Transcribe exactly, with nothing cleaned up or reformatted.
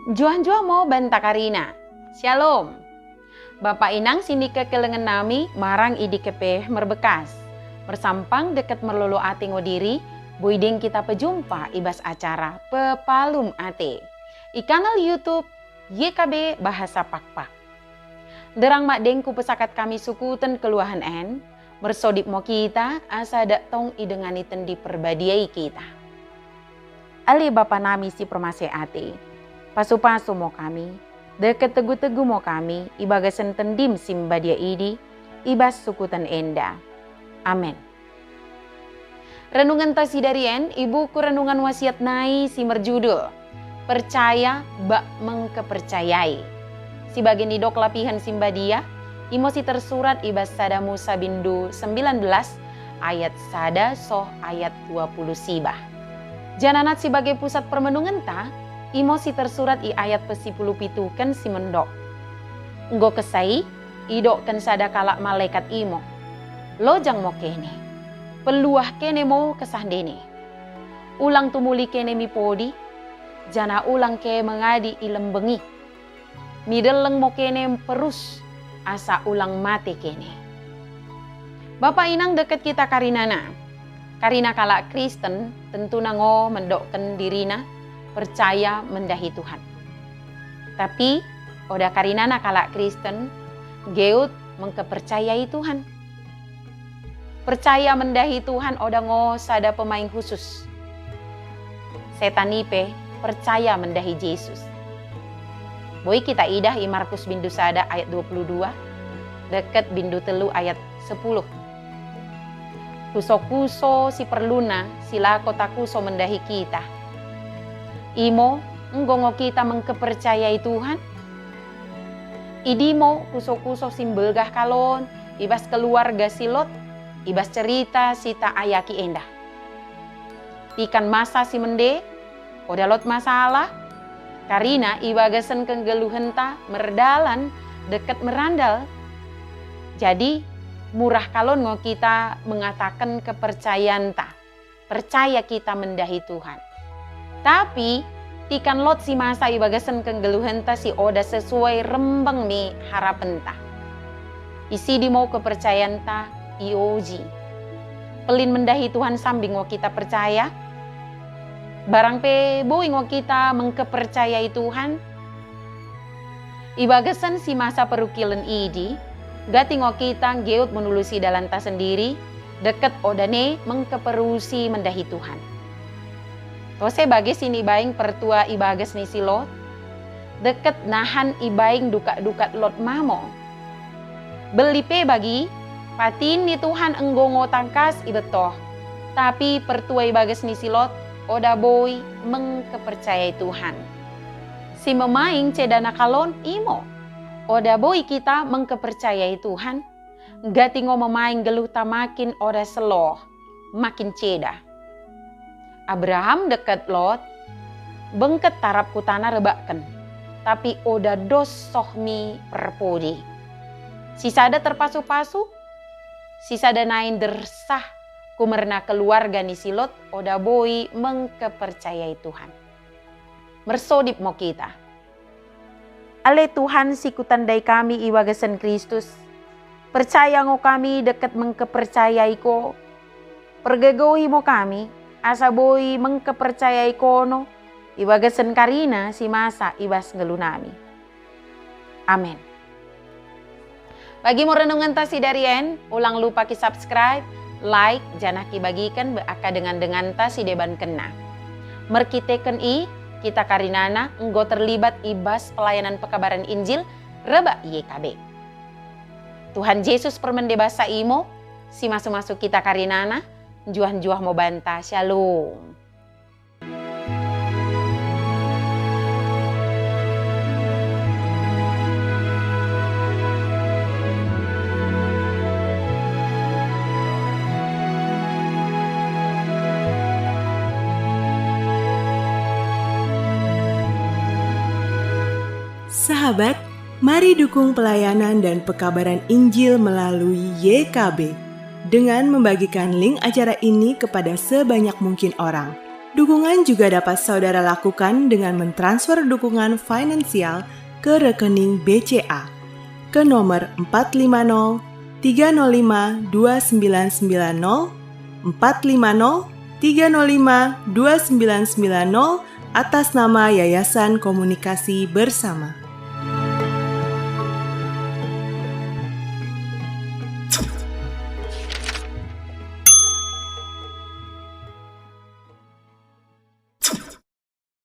Njuah-njuah mo banta karina. Syalom. Bapa inang sinikekelengen nami marang i dike pe merbekkas. Mersampang dekket merlolo ate ngo diri, boi deng kita pejumpa i bas acara Pepalum Ate i kanal YouTube Y K B Bahasa Pakpak. Nderrang madeng kupesakat kami sukuten kelluahen en, mersodip mo kita asa dak tong idengani Tendi Perbadia i kita. Ale Bapa nami si permaseh ate, pasu-pasu mo kami, dekket teggu-teggu mo kami i bagasen Tendim si mbadia idi, i bas sukuten enda. Amen. Renungenta sidari en i buku Renungan Wasiat nai si merjudul Percaya Bak Mengkepercayai. Si bage nidok lapihen si mbadia, imo si tersurat i bas sada Musa bindu sembilan belas ayat sada soh ayat dua puluh siwah. Janah nat si bage pusat permenungenta, imo si tersurat i ayat pesipuluh pituken si mendok. Enggo kessa i, idokken sada kalak malekat imo, "Lojang mo kene, pelluah kene mo kessa ndene. Ulang tumuli kene mi podi, janah ulang ke mengadi i lembeng i. Mi delleng mo kene mperrus, asa ulang mate kene." Bapa inang dekket kita karinana. Karina kalak Kristen tentuna ngo mendokken dirina percaya mendahi Tuhan. Tapi oda karinana kalak Kristen nggeut mengkepercayai Tuhan. Percaya mendahi Tuhan oda ngo sada pemaing khusus. Setan i pe percaya mendahi Jesus. Boi kita idah i Markus bindu sada ayat dua puluh dua, dekket bindu tellu ayat sepuluh. Kuso-kuso si perluna si lako takuso mendahi kita. Imo, enggo ngo kita mengkepercayai Tuhan? Idi mo kuso-kuso si mbelgah kalon i bas keluarga si lot i bas cerita si taayaki enda. Tikan masa si mende, oda lot masalah, karina i bagasen kenggeluhenta merdalan dekket merandal. Jadi, murah kalon ngo kita mengataken kepercayanta. Percaya kita mendahi Tuhan. Tapi, tikan lot si masa i bagasen kenggeluhenta si oda sesuai rembang mi harapenta. Isidi mo kepercayanta ioji. Pellin mendahi Tuhan sambing ngo kita percaya? Barang pe boi ngo kita mengkepercayai Tuhan? I bagasen si masa perukilen idi, gati ngo kita nggeut menulusi dalanta sendiri, dekket oda ne mengkeperusi mendahi Tuhan. Tose bage sinibaing pertua i bagas ni si Lot, dekket nahan ibaing dukak-dukak lot ma mo. Belli pe bagi, patin ni Tuhan enggo ngo tangkas ibettoh, tapi pertua i bagas ni si Lot oda boi mengkepercayai Tuhan. Si memaing cedana kalon imo, oda boi kita mengkepercayai Tuhan, gati ngo memaing nggeluhta makin oda selloh, makin ceda. Abraham dekket Lot, bengket tarap kutana rebakken, tapi oda dos soh mi perpodi. Sisada terpasu-pasu, sisada nai ndersah kumerna keluarga ni si Lot oda boi mengkepercayai Tuhan. Mersodip mo kita. Ale Tuhan si kutandai kami i bagasen Kristus, percaya ngo kami dekket mengkepercayai ko. Pergegohi mo kami, asa boi mengkepercayai kono i bagasen karina si masa i bas nggeluh nami. Amen. Bagi mo renungenta sidari en, ulang lupa ki-subscribe, like, janah kibagiken bai akka dengan-denganta si debankenna. Merkiteken i, kita karinana enggo terlibat i bas pelayanan pekabaran Injil rebbak Y K B. Tuhan Jesus permende basa imo, si masu-masu kita karinana, njuah-njuah mo banta. Shalom. Sahabat, mari dukung pelayanan dan pekabaran Injil melalui Y K B. dengan membagikan link acara ini kepada sebanyak mungkin orang. Dukungan juga dapat saudara lakukan dengan mentransfer dukungan finansial ke rekening B C A ke nomor empat lima nol tiga nol lima dua sembilan sembilan nol, empat lima nol tiga nol lima dua sembilan sembilan nol, atas nama Yayasan Komunikasi Bersama.